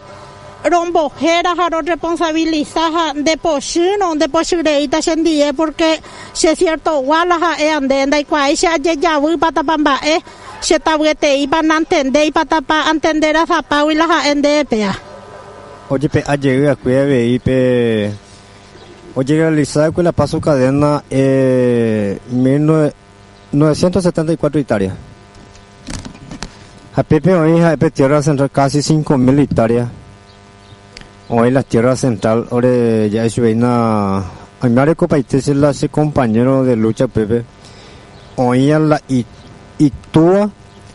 rombohéra ha rorresponsabiliza ha ndepochýrõ ndepochyreíta chendie porque che ciertogua la ha'éva nde ndaikuaái che ajejavýpatapa mba'e che tavyeteípa nantendéipatapa antenderasapágui la ha'e ndépea. Ojepe'a jey akue avei pe ojerealiza va'ekue la Paso Cadena 1974 hectárea. Ha pépe oĩ ha'e pe Tierra Central casi 5000 hectárea. Oĩ la Tierra Central ore ja'e chupeína oime arekopaite che la che compañero de lucha upépe oĩa la itúa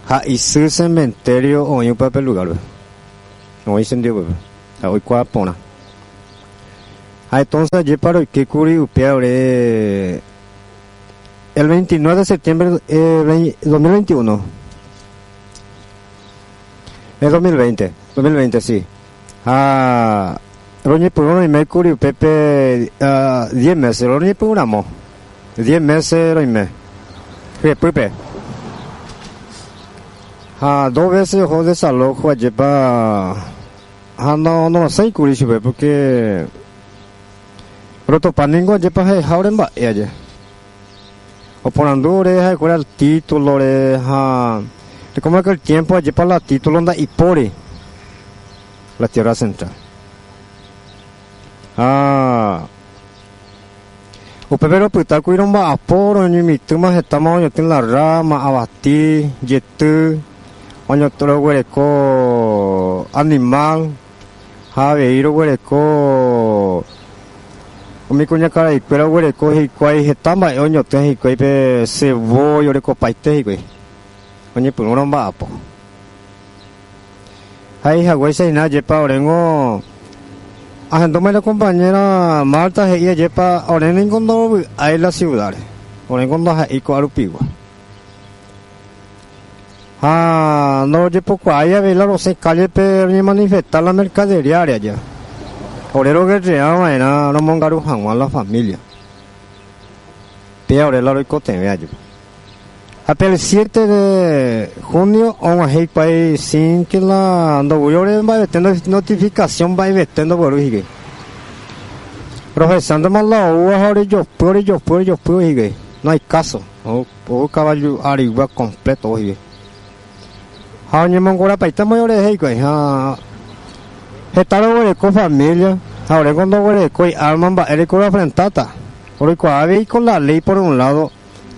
ha isy cementerio oĩ upe pe lugar-pe. Oĩ chendive upépe ha oikuaa porã. Ha entonces ajépa roike kuri upéva ore el 29 de septiembre 2021. El 2020, 2020 sí. Ha roñepyrũ roime kuri upépe 10 meses, roñepyrũ ramo. 10 meses roime. Hyepýpe. Ha dos veces oho desalojo ajépa ha no norosẽi kuri chupe porque rotopa ningo ajépa ha'eha ore mba'e aje. Oporandu ore ha'ekuéra el título-re ha como aquel tiempo ajépa la título nda'ipóri la Tierra Central. Ha upépe ropytákuri romba'apo roñemitỹma hetáma oñotỹ la rama, avati, jety, oñotỹ roguereko animal ha avei roguereko umi kuñakaraikuéra oguereko hikuái heta mba'e oñotỹ hikuái pe cebolla orekopaite hikuái oñepyrũ romba'apo. Ha ihaguéicha hína ajépa oréngo ahendúma la compañera Marta he'i ajépa ore ningo ndorovy'ái la ciudad-re, oréngo ndaha'éi ko'arupigua. Ha ndorojepokuaái avei la rosẽ calle-pe roñemanifesta la mercadería-re aja. Ore roguerrea va'erã romongaru hag̃ua la familia. Péa ore la roikotevẽ ajépa. Ha pe el 7 de junio og̃uahẽ hikuái sin que la ndoguýi ore mba'evete notificación mba'evete ndoguerúi hikuái. Rohechántema la oúva ha orejopy, orejopy, orejopy hikuái. No hay caso. Ou kavaju arigua completo hikuái. Ha oñemongorapaitéma orehe hikuái. Ha heta roguereko familia ha oréko ndoguerekói arma mba'éreko roafrentáta. Roikuaa avei con la ley por un lado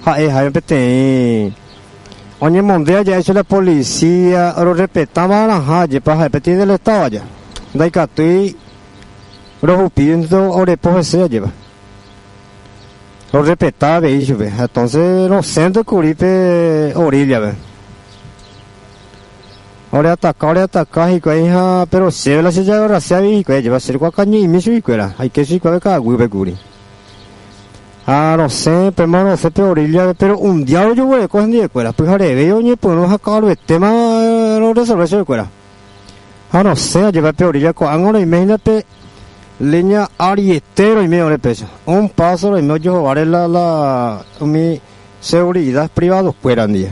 ha'eha peteĩ oñemonde aja hecho la policía ororrespeta va'erãha ajépa ha'e peteĩ del estado aja. Ndaikatúi rohupi orepo hese ajépa. Rorrespeta avei chupe. Entonces rosẽnte kuri pe orilla-pe. Oreataka, oreataka hikuái ha pero chéve la chejagarrase avei hikuái ajépa che rokuakañy'imi chuguikuéra. Aike chuguikuéra ka'aguýpe kuri. Ha rosẽ, upéma rosẽ pe orilla-pe pero un día rojoguereko hendivekuéra. Pyhareve oñepyrũ ha ka'aruetéma roresolve chupekuéra. Ha rosẽ ajépa pe orilla ko'ág̃a roime hína pe leña ariete roime ore péicha. Un paso roime ojohováre la la umi seguridad privado-kuéra ndive.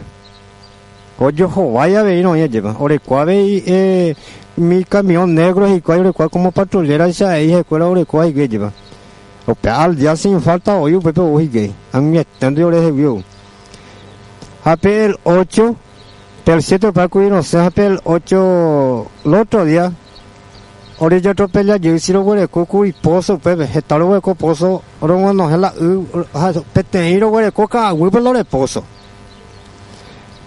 Ojohovái avei roĩ ajépa. Oreko avei umi camión negro hikuái orekóva como patrullera-icha avei ha'ekuéra orekóva hikuái ajépa. Upe al día sin falta oĩ upépe ou hikuái. Ag̃uiete orehegui ou. Ha pe el 8, pe el 7 opa kuri rosẽ ha pe el 8 el otro día orejatropella jey si roguereko kuri pozo upépe. Heta roguereko pozo rog̃uanohẽ la y ha peteĩ roguereko ka'aguýpe la ore pozo.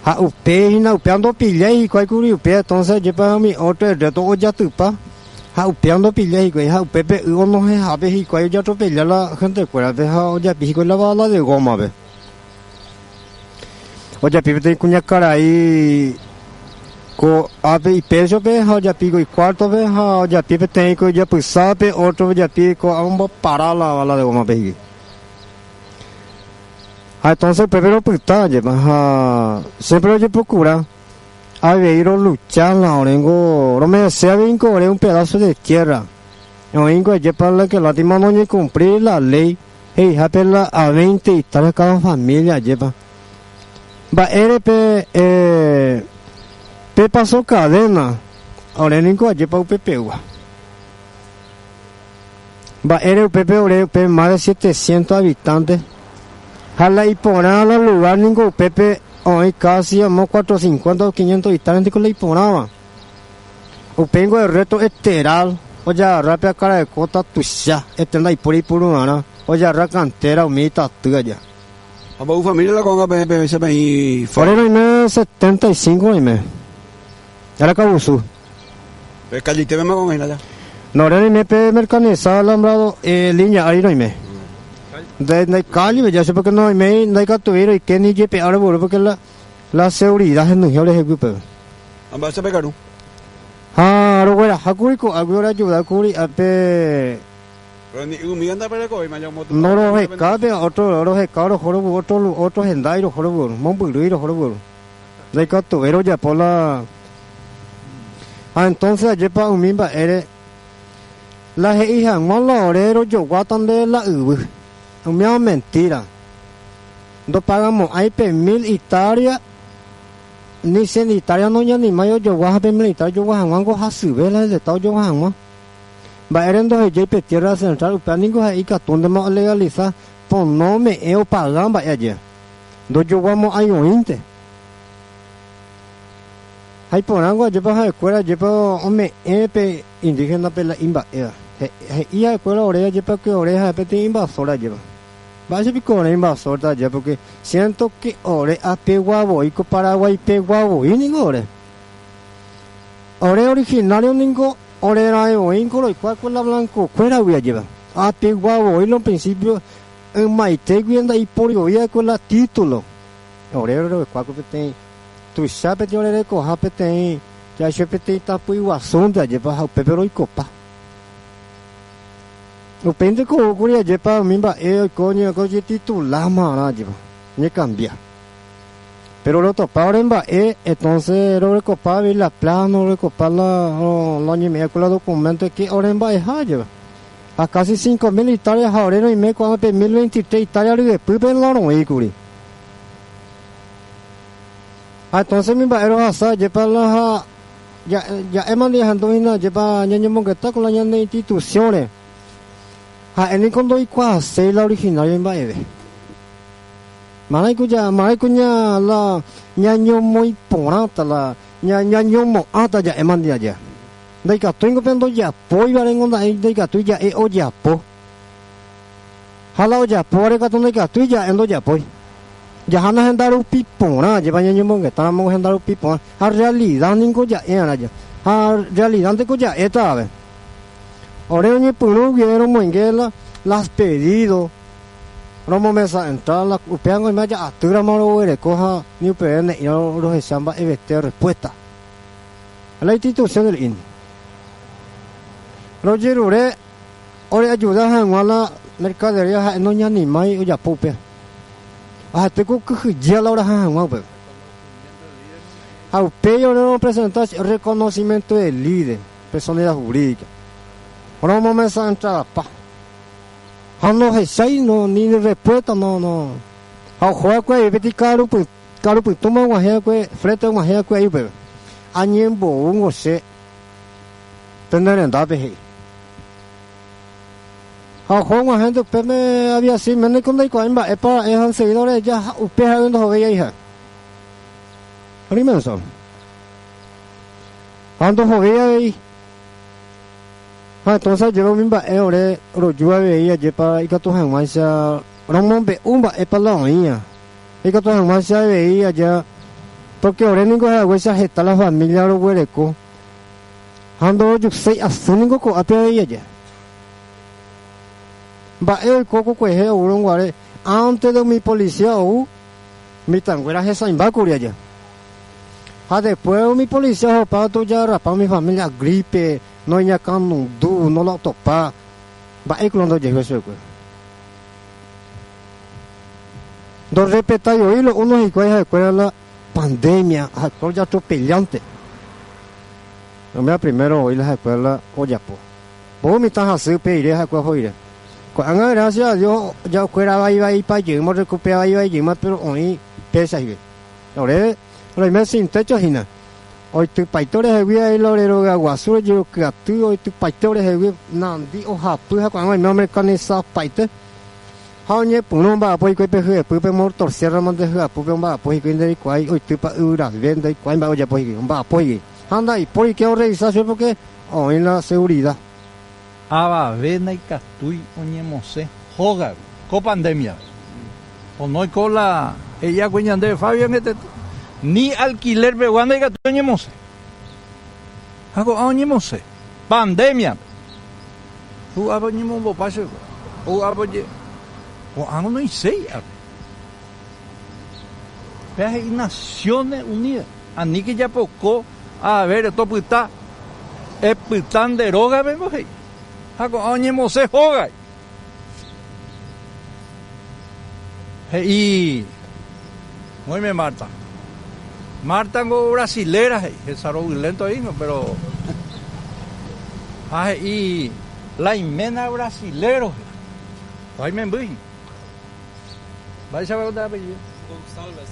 Ha upe hína upéva ndopillái hikuái kuri upéva entonces ajépa umi otro el resto ojatypa ha upéva ndopillái hikuái ha upépe y onohẽhápe hikuái ojatropella la gentekuérape ha ojapi hikuái la bala de goma-pe. Ojapi peteĩ kuñakarai ko ápe ipéchope ha ojapi ko ikuártope ha ojapi peteĩ ko ijapysápe otro ojapi ko ombopara la bala de goma-pe hikuái. Ha entonces upépe ropyta jepa ha siempre rojeprocura avei rolucha la oréngo romerece aveínko ore un pedazo de tierra oĩngo ajépa la que lástima noñecumpli la ley he'ihápe la a veinte hectáreas cada familia ajépa mba'ére pe eh, pe paso cadena ore niko ajépa upepegua. Mba'ére upépe ore upe más de 700 habitantes ha la iporã la lugar ningo upépe oĩ casi amo 450 o 500 habitantes niko la iporãva. Upéingo el resto eteral ojagarra pe akaraekóta tuicha ete ndaipóri ipuru'arã ojagarra cantera umi itaty aja. Ha mboy familia la ko'ág̃a peẽ peẽ peĩ Ore roime 75 roime. Arakavusu. Pe calleitépema ko'ág̃a hína ja. No, ore roime pe mercanizado alambrado eh, línea ári roime. Nde ndaikállive ja che porque no roiméi ndaikatuvéi roike ni jepe'a rovoru porque la la seguridad henyhẽ orehegui upépe. Ha mba'éicha pekaru? Ha rogueraha kuri ko'águi ore ayuda kuri ápe. Pero ni umi ndaperekovéima ja omotupa. No roheka pe otro roheka roho rovu otro otro hendái roho rovu mombyrýi roho rovu. Ndaikatuvéi rojapo la Ha entonces ajépa umi mba'ére la he'i hag̃ua la ore rojoguáta nde la yvy. Umíva mentira. Ndopagamo'ãi pe mil hectárea ni cien hectárea noñanimái ojogua ha pe mil hectárea ojogua hag̃ua ngo hasyve la el estado ojogua hag̃ua. Mba'ére ndohejái pe tierra central upéva ningo ha'e ikatúntema olegalisa pono ome'ẽ opaga mba'e aje. Ndojoguamo'ãi oĩnte. Ha iporãngo ajépa ha'ekuéra ajépa ome'ẽ pe indígena-pe la imba'éva. He'i ha'ekuéra ore ajépa ke ore ha'e peteĩ invasor ajépa. Mba'éicha piko ore invasorta ajépa porque siento que ore apegua voi ko Paraguay pegua voi ningo ore. Ore originario ningo ore raẽ voíngo roikuaa ko la blanco kuéragui ajépa. Apegua voi lo principio Ymaitégui ndaiporioi va'ekue la título. Ore roikuaa peteĩ tuicha peteĩ ore rekoha peteĩ jahecha peteĩ tapỹi guasúnte ajépa ha upépe roikopa. Upéinte ko oúkuri ajépa umi mba'e oiko ojetituláma arã ajépa ñekambia. Pero rotopa ore mba'e entonces rorekopa avei la plano, rorekopa la oñeme'ẽ va'ekue la documento ke ore mba'eha ajépa. Ha casi 5000 hectárea ha ore roime ko'ág̃a pe 1023 hectárea ryepýpe la roĩkuri. Ha entonces umi mba'e rohasa ajépa la ha ja'éma ndie ahendu hína ajépa ñañemongeta con la ñane institución-re. Ha'e niko ndoikuaaséi la originario imba'eve. Marãiko ja, marãiko ña la ñañomoĩ porãta la ñañomo'ãta ja'éma ndie aja. Ndaikatúingo pe ndojapóivarengo nda'éi ndaikatúi ja'e ojapo. Ha la ojapóvare katu ndaikatúi ja'e ndojapói. Jahána henda rupi porã, ajépa ñañemongetáramo henda rupi porã. Ha realidad ningo ja'e'arã ja. Ha realidad-nteko ja'éta ave. Ore oñepyrũ guive romoinge la las pedido, romomesa entrada la upévango oime ja'atýramo roguereko ha ni upeve ne'ĩra rohecha mba'evete respuesta. La institución del INDI. Rojerure ore ayuda hag̃ua la mercadería ha'e noñanimái ojapo upéva. Ahete ko kyhyje la oraha hag̃ua upéva. Ha upéi ore ropresenta reconocimiento de líder, personalidad jurídica. Romomesa entrada pa. Ha ndohechái no, ni respuesta no, no. Ha oho va'ekue avei peteĩ ka'arupy Ka'arupytũma og̃uahẽ va'ekue, frete og̃uahẽ va'ekue aí upépe. Añemboúngo che pene rendápe, he'i. Ha oho og̃uahẽnte upépe aviasi méneko ndaikuaái mba'épa ra'e ha enseguida oreheja ha upe ha'e ndohovéi aiha. Rimenso. Ha ndohovéi avei. Ha entonces ajépa umi mba'e ore roju avei ajépa ikatu hag̃uáicha romombe'u mba'épa la oĩva. Ikatu hag̃ua che avei aja. Porque ore ningo haguéicha heta la familia roguereko ha ndorojuséi asy ningo ko'ápe avei aja. Mba'e oiko ko kuehe oúrõ guare antes de umi policía ou mitãnguéra hesãimbákuri aja. Ha después umi policía ohopa ojagarrapa umi familia gripe, noiñakãnundu, no la otopa. Mba'éiko la ndojehu chupekuéra. Ndorrespetái voi lo uno hikuái ha'ekuéra la pandemia ha'ekuéra ojatropellánte. Umíva primero voi la ha'ekuéra la ojapo. Mboy mitã hasy upe rire ha'ekuéra oho rire. Ko'ág̃a gracias a Dios jaokuera vai vaipa jeýma orrekupera vai vai jeýma péro oĩ péicha hína. Ore roime sin techo hína. Oitypaite orehegui avei la ore rogaguasu rojeroky oitypaite orehegui nandi ohapy ha ko'ág̃a oime omerkanisapaite. Ha oñepyrũ omba'apo hikuái pe hyepýpe mortorsierra mante hyapúpe omba'apo hikuái ndaikuaái oitýpa yvyrave ndaikuaái mba'e ojapo hikuái omba'apo hikuái. Ha ndaipóri ke orrevisa chupe porque oĩ la seguridad. Avave ndaikatúi oñemosẽ hógagui ko pandemia-pe. Onoiko la he'i'akue ñandéve Fabian hetete, ni alquiler pegua ndaikatúi oñemosẽ. Ha ko'ã oñemosẽ pandemia-pe. Hu'ápe oñemombopa chupekuéra. Hu'ápe oje. Ko'ág̃a noĩséi ápe. Péva he'i Naciones Unidas. Aníke japoko avave retopyta, epyta nde rógape niko he'i. Ha ko'ã oñemosẽ hógagui. He'i, Oime Marta. Marta ngo brasilera he'i, hesarovylénto hína, pero ha he'i la iména brasilero he'i. Ha imemby hína. Mba'éichapa ko nde apellido? González.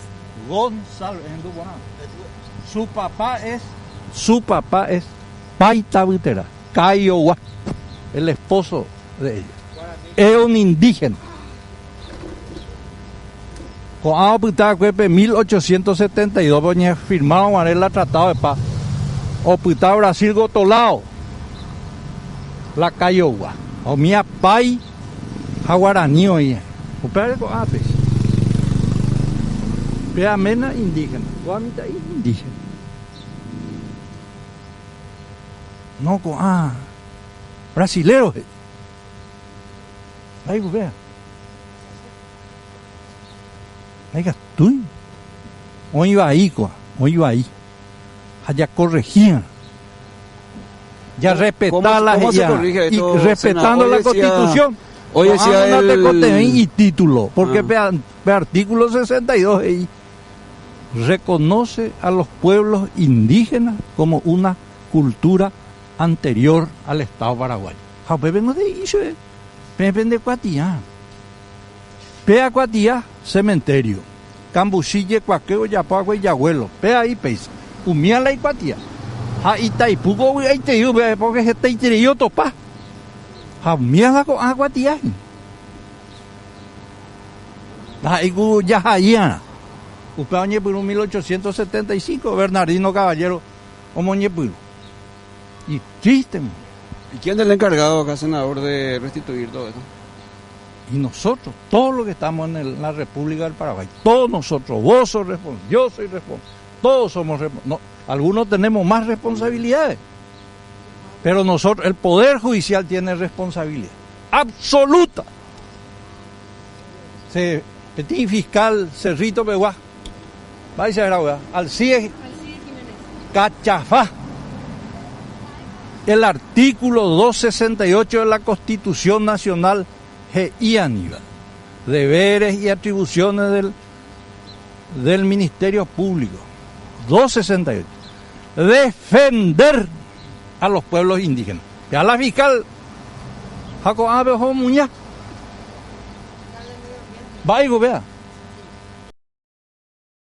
González, ehendu porã. Su papá es, su papá es Paita Vytera, Kaiowá, el esposo de ella. Es un indígena. Ko'ã opyta va'ekue pe 1872-pe oñefirmárõ guare la Tratado de Paz, opyta Brasil gotoláo, la Kaiowá. Ha umi Pai ha Guarani oĩ. Upévare ko'ã péicha. Pe aména indígena, kóa mitã'i indígena. No ko'ã brasilero he'i. Mba'éiko upéva? Ndaikatúi. Oĩ vai kóa, oĩ vai. Ha jakorrehíva. Jarrespeta la ¿Cómo se he'íva. corrige Y esto, respetando senador? la Hoy decía- Constitución. hoy decía Ko'ág̃a el- natekotevẽi itítulo, porque Ah. pe, pe artículo 62 he'i reconoce a los pueblos indígenas como una cultura anterior al Estado paraguayo. Ha upépe ndohe'i chupe, peẽ pende kuatia. Péa kuatia cementerio. Kambuchi jekuake ojapo va'ekue ijabuelo. Péa ipéicha. Umía la ikuatia. Ha itaipúko ovy'aitei upéva porque hetaiterei otopa. Ha umía la ko'ã kuatia hína. Ndaha'éi ku jahai'arã. Upéva oñepyrũ 1875 Bernardino Caballero omoñepyrũ. Y triste. ¿Y quién es el encargado acá, senador, de restituir todo esto? Y nosotros, todos los que estamos en la República del Paraguay, todos nosotros, vos sos responsable, yo soy responsable, todos somos responsables. No, algunos tenemos más responsabilidades, pero nosotros, el Poder Judicial tiene responsabilidad absoluta. Se, Petit fiscal Cerrito Peguá, vais a ver, Alcides Cachafá. El artículo 268 de la Constitución Nacional he'i Aníbal, deberes y atribuciones del Ministerio Público. 268. Defender a los pueblos indígenas. Ya la fiscal Jacob Abe Ojo Muñaz. Vaya, vea.